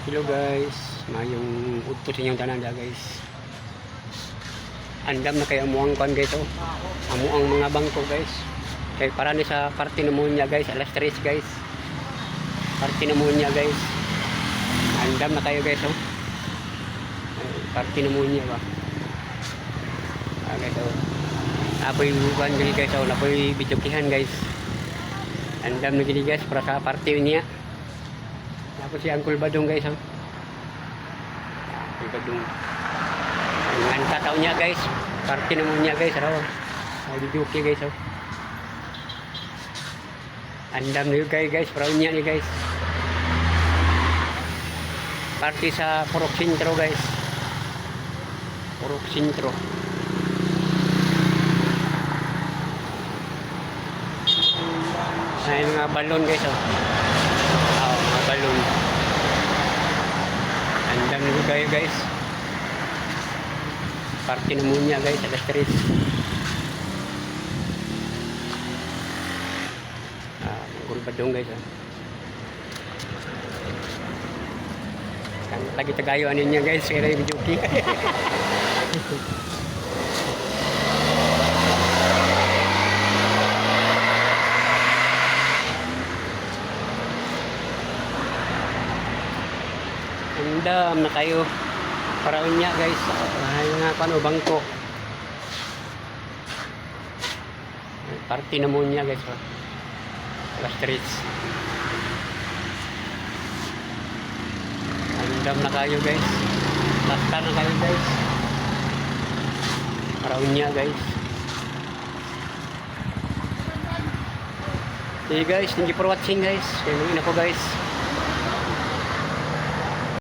Hello guys, mayong udto sa inyong tanan da, guys. Andam na kayo amuang kwan, guys, oh. Amuang mga bangko, guys. Kay para ni sa parte na niya, guys, alas 3, guys. Parte na niya, guys. Andam na kayo, guys, oh. Ay, parte na niya ba. Ah, guys, oh. Apoy bukan gani, guys, oh, napoy videokihan, guys. Andam na gini, guys, para sa parte niya. Tapos si Uncle Badong, guys, oh. Uncle Badong. Ang tataw niya, guys. Parte naman niya, guys. Araw. Ay video, guys, oh. Andam na yun kayo, guys. Proud niya ni, guys. Parte sa Purok Sentro, guys. Purok Sentro. Ay, mga balon, guys, oh. Ah, mga balon. Andam na kayo, guys. Parte na muna, guys, alas 3. Ah, gulbadong, guys, oh. Kan lagi tagayo ano niya, guys, kaya yung joki. Andam na kayo. Para unya, guys. Ay nga paano bangko. Party na muna, guys, oh. Alas 3. Andam na kayo, guys. Basta na kayo, guys. Para unya, guys. Hey guys, thank you for watching, guys. Kaya ko, guys.